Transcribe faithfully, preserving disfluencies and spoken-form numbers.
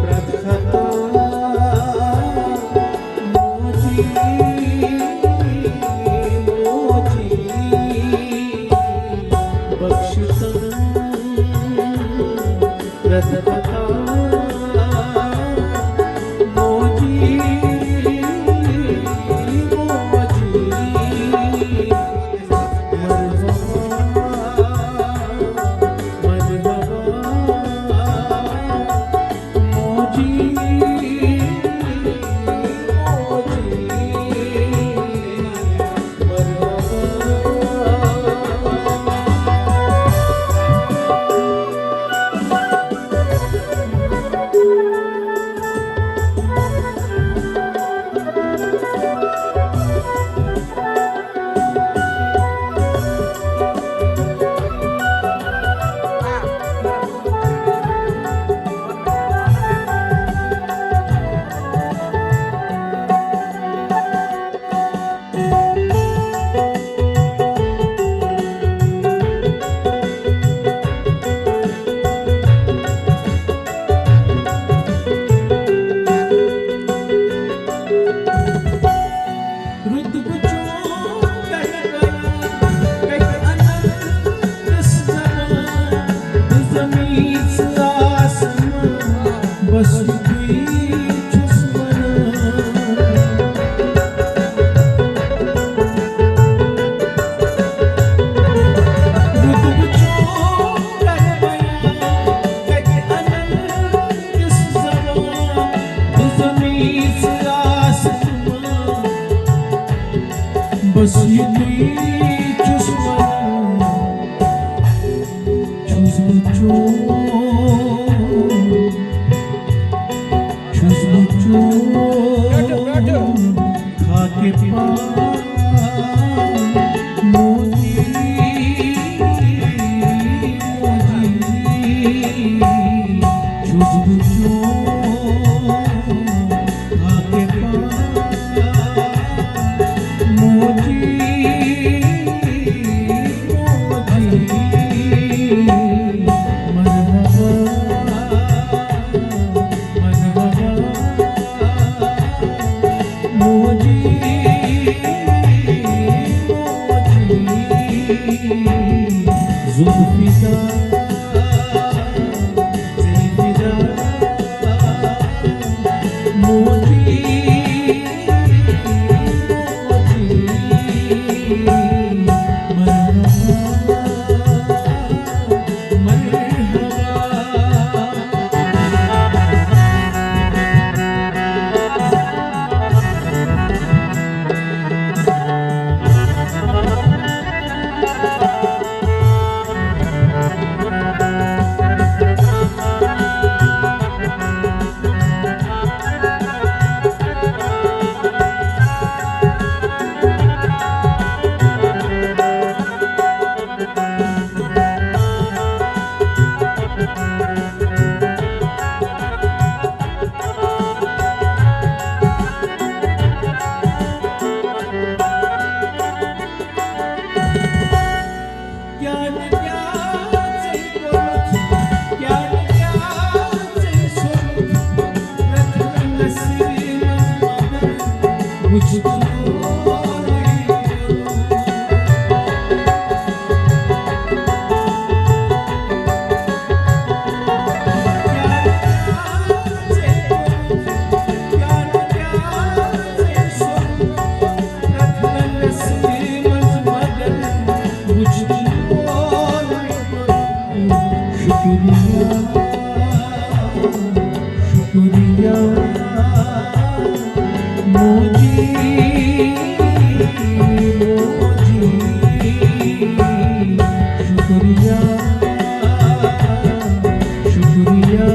پرٛٮ۪تھ خطا موجی، موجی، بخشتن پرٛٮ۪تھ خطا موجی، موجی۔ مرحبا، مرحبا، موجی، موجی، مرحبا۔ رُتبہٕ چھُ کَتہِ بَیان، کَتہِ اَنَن تِژھ زبان، بہٕ زمین ژٕ آسمان، بس یُتُے چھُس وَنان۔ رُتبہٕ چھُ کَتہِ بَیان، کَتہِ اَنَن تِژھ زبان، بہٕ زمین ژٕ آسمان۔ بس یُتُے چھُس وَنان، چھُس بہٕ چون، چھُس بہٕ چون خاکِ پان موجی، موجی، چھُس بہٕ چون خاکِ پان موجی، موجی، مرحبا، مرحبا، موجی، موجی، ذوالفقار، ذوالفقار، موجی، موجی، مرحبا، مرحبا۔ کیٛاہ نہٕ کیٛاہ ژےٚ کوٚرُتھ، کیٛاہ نہٕ کیٛاہ ژےٚ سوٗزُتھ، پرٛٮ۪تھ کُنہِ نصیٖبہِ منٛز مگر وُچھ تہٕ لولٕے۔ کیٛاہ نہٕ کیٛاہ ژےٚ کوٚرُتھ، کیٛاہ نہٕ کیٛاہ ژےٚ سوٗزُتھ، پرٛٮ۪تھ کُنہِ نصیٖبہِ منٛز مگر وُچھ تہٕ لولٕے۔ شُکریہ، شُکریہ، موجی، موجی، شُکریہ، شُکریہ،